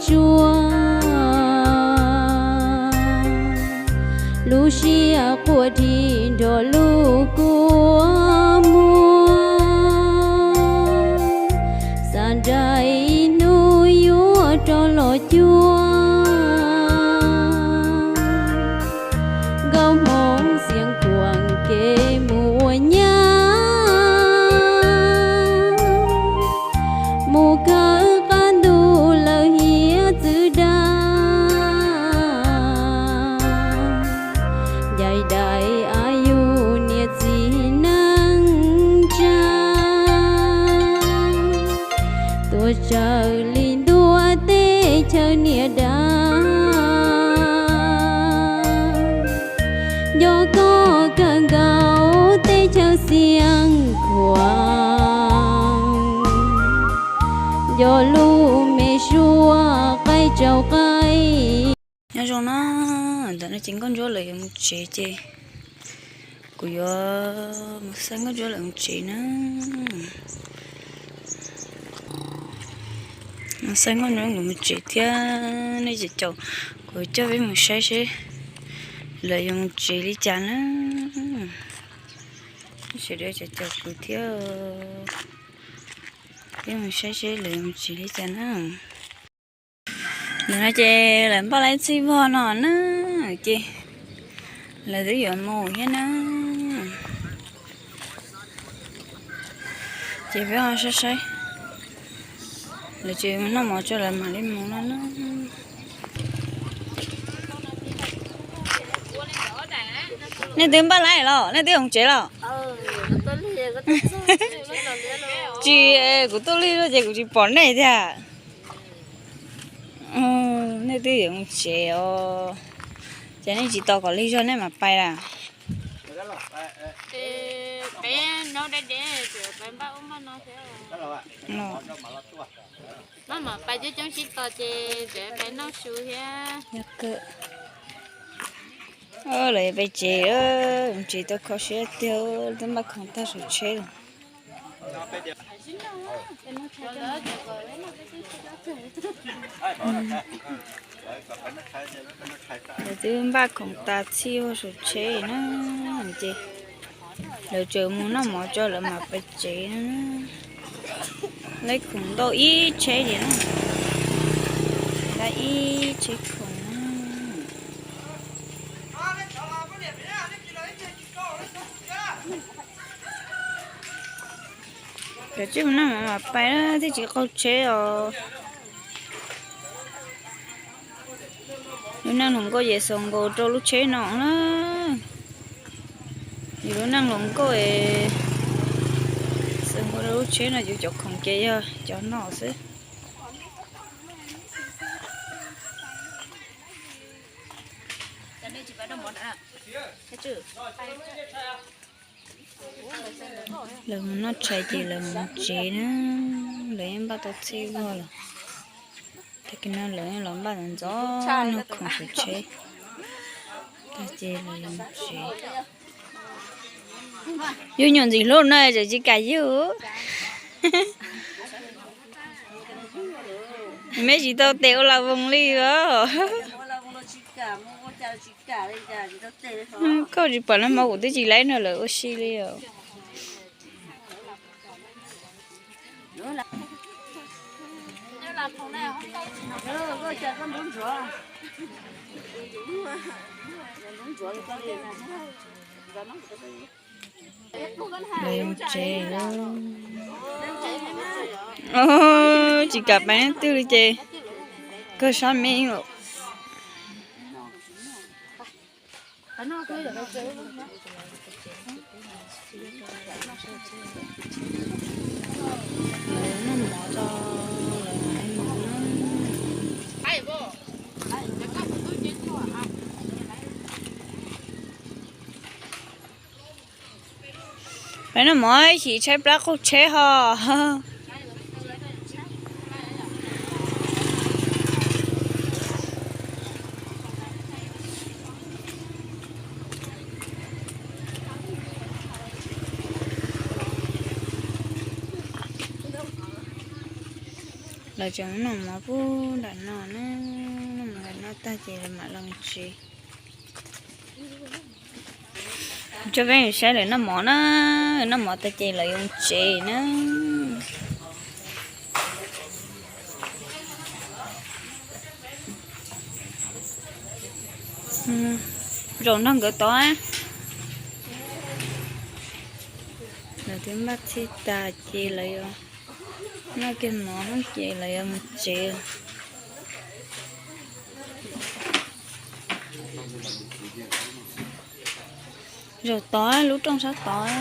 tsuag, lub siab quaj dhi nrog lub kua muag. Xav nraim ib hnub yuav rov los cuag, nkauj hmoob Xiav Khuam kev mus ua nyab, mus kawm qab ntuj lawm hiav txwv dag, ncaim daim av yug niam txiv neej tsa, tuav tsawv li ntuj teb chaws niam dav, nco koj kawg nkaus teb chaws Xiav Khuam, nco lub me suab qaib tsaus qaib. Nyob zoo na, ntawm no ces nkauj ntsuab lawv yuav mus tsev ces kuv yuav mus xa nkauj ntsuab lawv mus tsev na. Mus xa nkauj ntsuab nkawd mus tsev thiab, nej caum caum kuv coj peb mus saib seb lawv yuav mus tsev li cas na. Sawv daws caum caum kuv thiab, peb mus saib seb lawv yuav mus tsev li cas na. Ntawm no ces lawv npaj lawv txhij vog no na, ces lawv twb yuav mus thiab na. Ces peb ho saib saib, lawv tseem noj mov tso lawv mam li mus no na. Nej twb npaj lawm los nej twb yuav tsev los? Tsis, kuv tuaj lig lawm ces kuv tsis pom nej tiag. Nej twb yuav mus tsev os, ces nej tsis tos kom lig zog nej mam pais lawm? Pais coob coob sib tos ces pais noj su thiab. Lawv yuav pais tsev, mus tsev tau kho siab tiag, twb npaj khoom tag saum tsheb lawm. Lawv twb npaj khoom tas txhij ua saum tsheb na, ces lawv tseem mus noj mov tso lawv mam pais tsev na. Lawv khoom ntau ib tsheb ces na, lawv ib tsheb khoom na. Cov tsis mus noj mov mam pais na, thiaj tsis qaug tsheb os. Lub neej hluas nkauj ces xaus nkaus rau lub tsheb no na. Yus lub neej hluas nkauj es xaus nkaus rau lub tsheb no, yus cov khoom ces yog cov no xwb. Lawv mus noj tshais ces lawv mus tsev na, lawv yeej npaj tau txhij vog lawm. Tag kis no lawv los npaj ntxov ntxov noj khoom saum tsheb, tag ces lawv mus tsev. Yus nyuam ntxim hlub no tseem tsis kam yug. Meb tsis tau tes ua la voos li os. Koj tsis pom nag hmo kuv twb tsis laib no lawm ua si li os. Lawv mus tsev lawm. Tsis kam pais leej twg li ces kawg sab me lawm. Lawv noj mov tso, lawv mam li mus na. Peb noj mov ib chim tshaib plab qaug tsheb ho. Lawv tseem noj mov pub nram no na, noj mov nram no tag ces lawv mam los tsev. Coj peb saib lawv noj mov na, noj mov tag ces lawv yuav mus tsev na. Zaum nrog nkawd tod. Lawv twb npaj txhij tas ces lawv yuav noj kiag mov ces lawv yuav mus tsev. Zaum tod, lub rooj sab tod.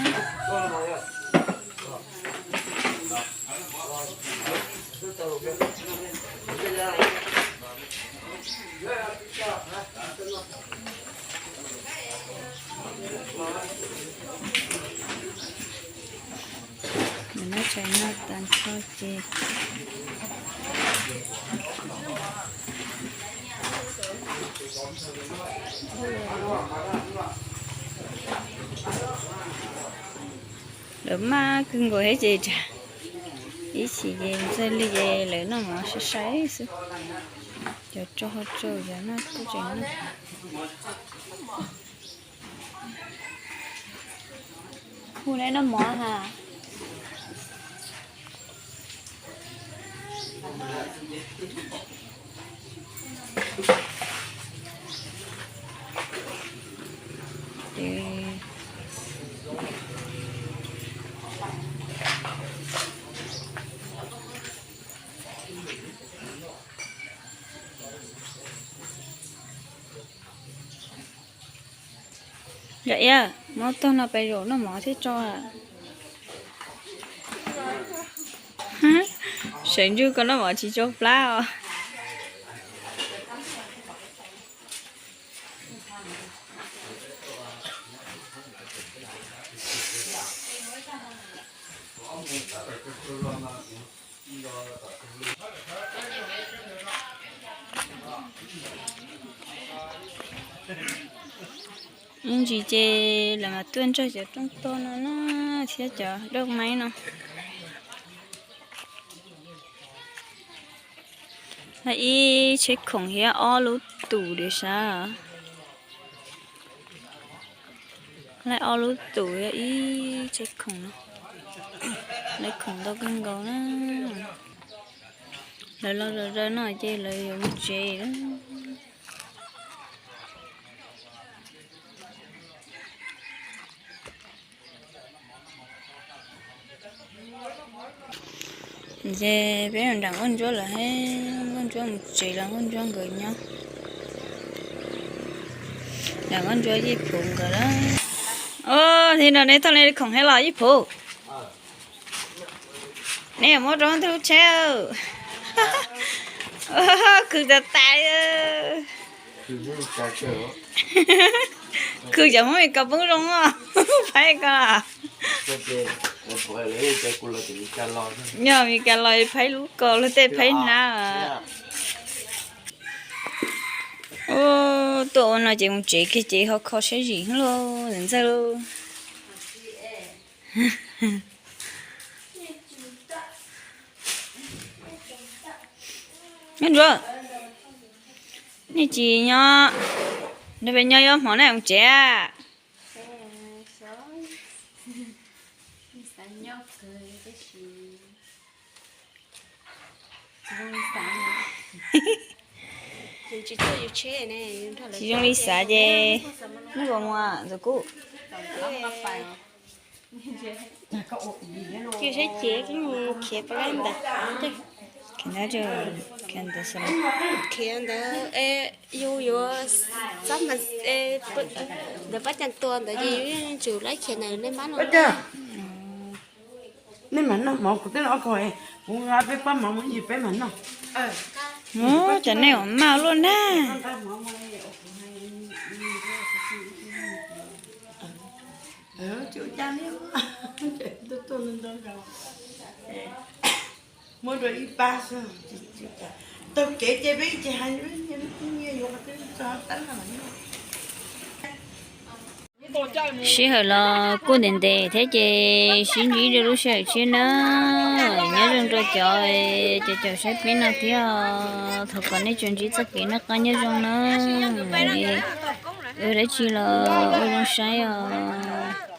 Noj tshais noj tas nrho ces lawv maj kawg nkaus thiab ces ib chim ces Ntxawg Lig ces lawv noj mov sai sai xwb. Cov rau hauv tsau cov noj tub tseem noj. Hu neb noj mov ha. Yog iab, muab tog no pais zaum noj mov thiab tso. Sawv ntsug koj noj mov tsis tsau plab os. Ib ntsis ces lawv mam tuaj nrog cov rooj tog no na, thiab cov dawj maib no. Laib ib tsheb khoom thiab ob lub tus diam sav. Laib ob lub tus thiab ib tsheb khoom no. Lawv khoom ntau kawg nkaus na. Lawv los zom zaws no ces lawv yuav mus tsev lawm. Ces peb mus nram Nkauj Ntsuab lawm, Nkauj Ntsuab mus tsev los Nkauj Ntsuab nkawd nyob. Nram Nkauj Ntsuab Yij Phuv nkawd lawm. Os, tij no neb thauj neb khoom thiab los Yij Phuv? Neb yuav muab rau ntug tsheb. Khwv tas tas. Khwv cov Hmoob Mes Kas poob zoo os. Phaib ko. Yog Mes Kas los phaib lub ko, luag tej phaib hnab. Tuaj ua no ces mus tsev kiag ces ho kho siab zim lauj, ntxawg lauj. Nyob ntsuav, nej tsis nyob, nrog peb nyob ib hmo na mus tsev. Tsis zoo li xav ces neb puas mus Ntxawm Kub? Khiav saib ces khiav pa laib ntawd. Khiav ntawd, khiav ntawd, yus yuav xab mas ntawd pab cag tua ntawd ces yus yeej tsum laib khiav ntawd nej mab no. Nej mam noj mov, kuv twb noj ko, kuv nqa peb pob mov mus ib peb mam noj. Cov nej uas maj luaj na. Muab rau ib pab xwb. Taug kev ces peb ces hais nyiaj yuav qhov twg txog tab laj los noj. Sij hawm los kuj ntev ntev thiab ces sib ntsib rau lub sij hawm tshiab nawb. Nyob zoo rau cov, cov caum saib peb no thiab os. Thov kom nej tsuas ntsib txoj kev noj qab nyob zoo nawb. Ua dab tsi los ua zoo saib os.